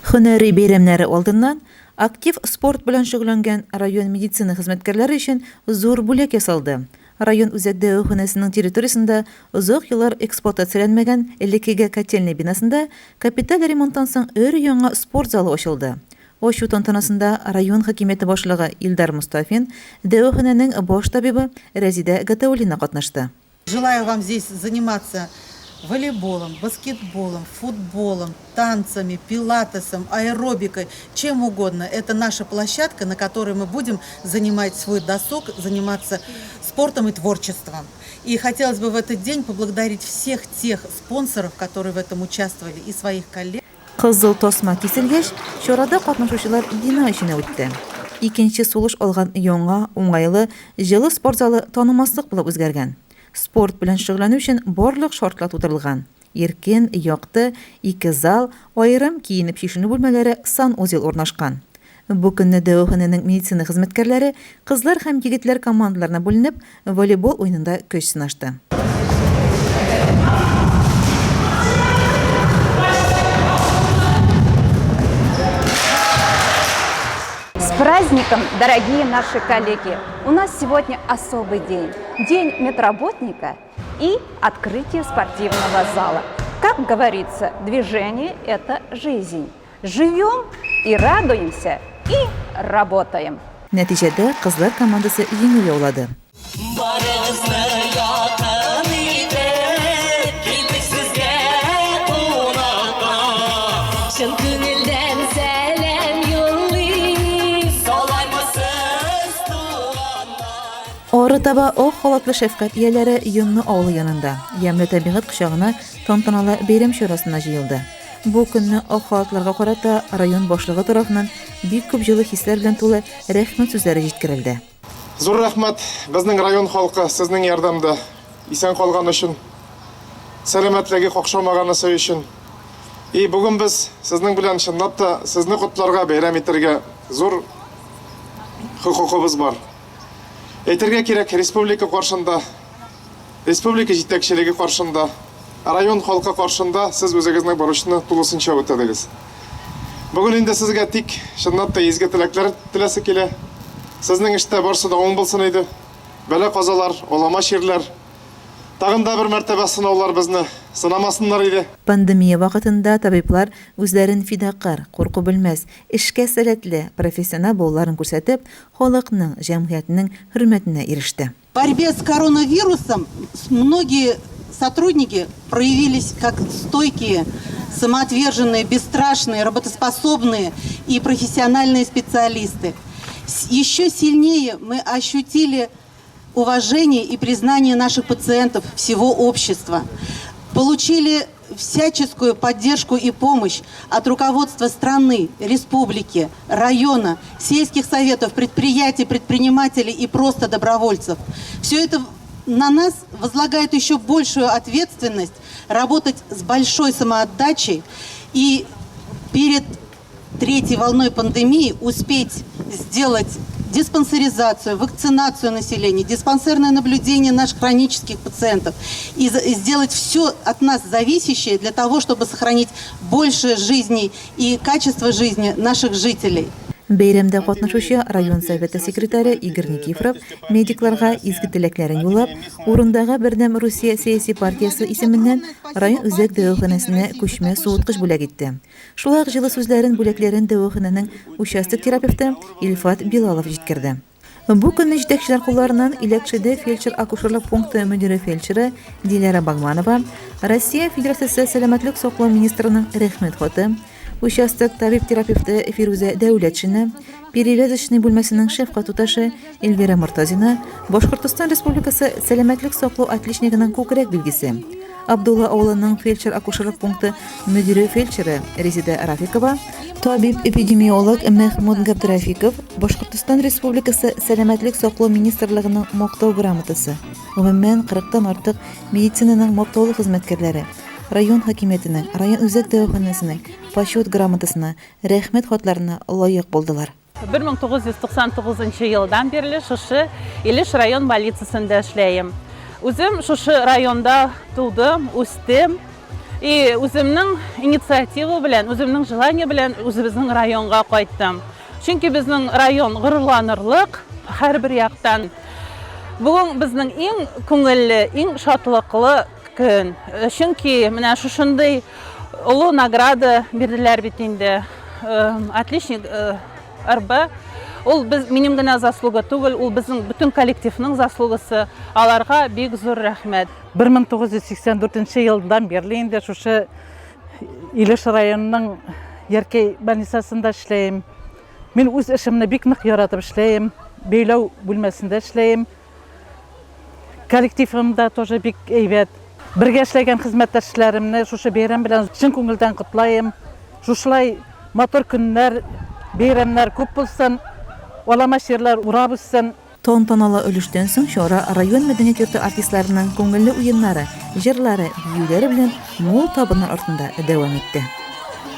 Һөнәри бәйрәмнәре алдыннан актив спорт белән шөгыльләнгән район медицина хезмәткәрләре өчен зур бүләк ясалды. Район үзәк дәваханәсенең территориясендә озак еллар эксплуатацияләнмәгән элеккеге котельный бинасында капиталь ремонттан соң өр-яңа спорт залы ачылды. Ачу тантанасында район хакимияте башлыгы Илдар Мостафин, дәваханәнең баш табибы Рәзидә Гатауллина катнашты. Желаю вам здесь заниматься волейболом, баскетболом, футболом, танцами, пилатесом, аэробикой, чем угодно. Это наша площадка, на которой мы будем занимать свой досуг, заниматься спортом и творчеством. И хотелось бы в этот день поблагодарить всех тех спонсоров, которые в этом участвовали, и своих коллег. Кызыл тасма киселгәч, чарада катнашучылар бина эченә үтте. Икенче сулыш алган яңа, уңайлы, җылы спорт залы танымаслык булып үзгәргән. Спорт белән шөгыльләнү өчен барлык шартлар тудырылган. Иркен, якты, ике зал, аерым киенеп-чишенү бүлмәләре, санузел урнашкан. Бу көнне дәваханәнең медицина хезмәткәрләре кызлар һәм егетләр командаларына бүленеп, волейбол уенында көч сынашты. С праздником, дорогие наши коллеги! У нас сегодня особый день. День медработника и открытие спортивного зала. Как говорится, движение – это жизнь. Живем и радуемся, и работаем. Нәтиҗәдә, кызлар командасы җиңү яулады. Барыгызны якын итеп, килдек сезгә кунакка. Чын күңелдән сәлам юллыйм, Алаймысыз, туганнар? Арытаба ак халатлы шәфкать ияләре Йонны авылы янында, ямьле табигать кочагына тантаналы бәйрәм чарасына җыелды. Бу көнне ак халатларга карата район башлыгы тарафыннан бик күп җылы хисләр белән тулы рәхмәт сүзләре җиткерелде. Зур рәхмәт, безнең район халкы сезнең ярдәмдә исән калган өчен, сәламәтлеге какшамаганысы өчен. И бүген без сезнең белән чынлап та сезне котларга, бәйрәм итәргә зур хокукыбыз бар. Әйтергә кирәк, республика каршында Республика җитәкчелеге каршында, район халкы каршында сез үзегезнең бурычны тулысынча үтәдегез. Бүген инде сезгә тик чынлап та изге теләкләр теләсе килә. Сезнең эштә барсы да уң булсын иде. Бәла-казалар, олама чирләр, тагын да бер мәртәбә сынаулар безне сынамасыннар иде. Пандемия вакытында табиблар үзләрен фидакарь, курку белмәс, эшкә сәләтле, профессионал булуларын күрсәтеп, халыкның, җәмгыятьнең хөрмәтенә иреште. В борьбе с коронавирусом многие сотрудники проявились как стойкие, самоотверженные, бесстрашные, работоспособные и профессиональные специалисты. Еще сильнее мы ощутили уважение и признание наших пациентов, всего общества. Получили всяческую поддержку и помощь от руководства страны, республики, района, сельских советов, предприятий, предпринимателей и просто добровольцев. Все это на нас возлагает еще большую ответственность работать с большой самоотдачей и перед третьей волной пандемии успеть сделать диспансеризацию, вакцинацию населения, диспансерное наблюдение наших хронических пациентов и сделать все от нас зависящее для того, чтобы сохранить больше жизней и качество жизни наших жителей. Бәйрәмдә катнашучы район Советы секретаре Игорь Никифоров медикларга изге теләкләрен юллап, урындагы Бердәм Русия сәяси партиясе исеменнән район үзәк дәваханәсенә күчмә суыткыч бүләк итте. Шулай ук җылы сүзләрен, бүләкләрен дәваханәнең участок терапевты Илфат Билалов җиткерде. Бу көнне җитәкчеләр кулларыннан Иләкшедә фельдшер-акушерлык пункты мөдире фельдшеры Диләрә Багманова, Россия Федерациясе сәламәтлек саклау министрының Рәхмәт хаты, участок табиб-терапевты Фирүзә Дәүләтшина, перевязочный бүлмәсенең шәфкать туташы Эльвира Мортазина, Башкортостан Республикасы сәламәтлек саклау отличнигының күкрәк билгесе, Абдулла авылының фельдшер-акушерлык пункты мөдире фельдшеры Резеда Рафикова, табиб-эпидемиолог Мәхмүт Габдрафиков, Башкортостан Республикасы Сәламәтлек саклау министрлыгының Мактау грамотасы, гомумән, кырыктан артык медицинаның мактаулы хезмәткәрләре, район хакимиятенең, район үзәк дәваханәсенең Почет грамотасына, Рәхмәт хатларына лаек булдылар. 1999 нчы елдан бирле шушы Илеш район больницасында эшләем. Үзем шушы районда тудым, үстем. И үземнең инициатива белән, үземнең желание белән үзебезнең районга кайттым. Чөнки безнең район горурланырлык һәрбер яктан. Бүген безнең иң күңелле, иң шатлыклы көн. Чөнки менә шушындый олы награда бирделәр бит инде. Отличник РБ. Ул без минем генә заслуга түгел, ул безнең бөтен коллективның заслугасы. Аларга бик зур рәхмәт. 1984 елдан бирле инде шушы Илеш районының Яркәй больницасында эшләем. Мин үз эшемне бик нык яратып эшләем. Бәйләү бүлмәсендә эшләем. Коллективым да тоже бик әйбәт. Бергә эшләгән хезмәттәшләремне шушы бәйрәм белән чын күңелдән котлаем. Шушылай матур көннәр, бәйрәмнәр күп булсын, алама чирләр урап үссен. Тантаналы өлештән соң чара район мәдәният йорты артистларының күңелле уеннары, җырлары, биюләре белән мул табыннар артында дәвам итте.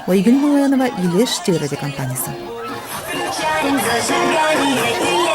Айгөл Муллаянова, Илеш телерадиокомпаниясе. Включаем зажигание.